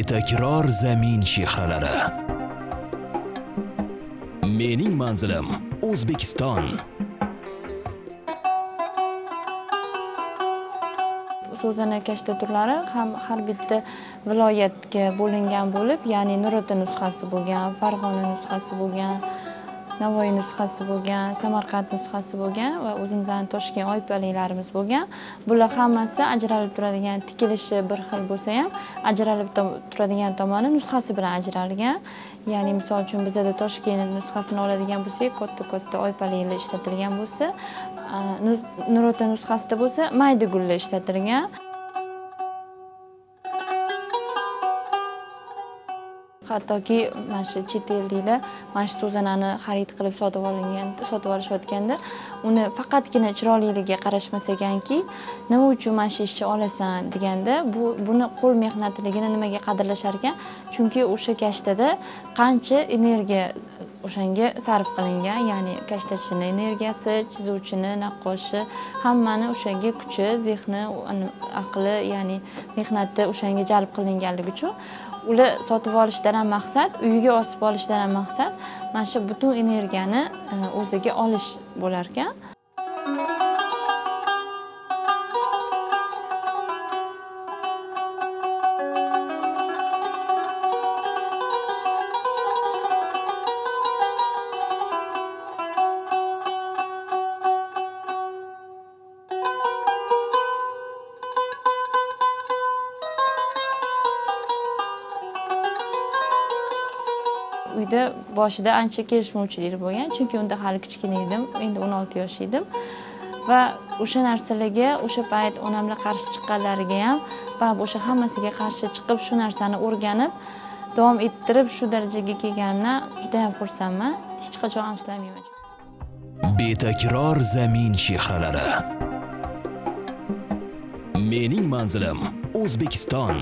Betakror zamin chehralari. Mening manzilim O'zbekiston. So'zana kashta turlari ham har bitta viloyatga bo'lingan bo'lib, ya'ni Nurota nusxasi bo'lgan, Farg'ona nusxasi bo'lgan, Navoiy nusxasi bo'lgan, Samarqand nusxasi bo'lgan va o'zimizning Toshkent oypaliklarimiz bo'lgan. Bular hammasi ajralib turadigan, tikilishi bir xil bo'lsa ham, ajralib turadigan tomoni nusxasi bilan ajralgan. Ya'ni misol uchun bizada Toshkent nusxasini oladigan bo'lsak, katta-katta oypaliklar ishlatilgan bo'lsa, Nurota nusxasida bo'lsa mayda gullar ishlatilgan. Hattoki mana shu chet elliklar mana shu so'zanani xarid qilib sotib olishayotganda uni faqatgina chiroyliligiga qarashmas ekanki, nima uchun mana shu ishni olasan deganda, buni qo'l mehnatiligini nimaga qadrlashar ekan? Chunki o'sha kashtada qancha energiya o'shanga sarf qilingan, ya'ni kashtachini energiyasi, chizuvchini, naqqoshi, hammani o'shanga kuchi, zehni, aqli, ya'ni mehnati o'shanga jalb qilinganligi uchun ular sotib olishdan ham maqsad, uyiga osib olishdan ham maqsad mana shu butun energiyani o'ziga olish bo'lar ekan. Uyda boshida ancha kelishmovchiliklar bo'lgan, chunki unda hali kichkina edim, endi 16 yosh edim va o'sha narsalarga o'sha payt onamlar qarshi chiqqanlariga ham va o'sha hammasiga qarshi chiqib shu narsani o'rganib, davom ettirib shu darajaga kelganimdan juda ham xursandman. Hech qachon afsuslanmayman. Betakror zamin chehralari. Mening manzilim O'zbekiston.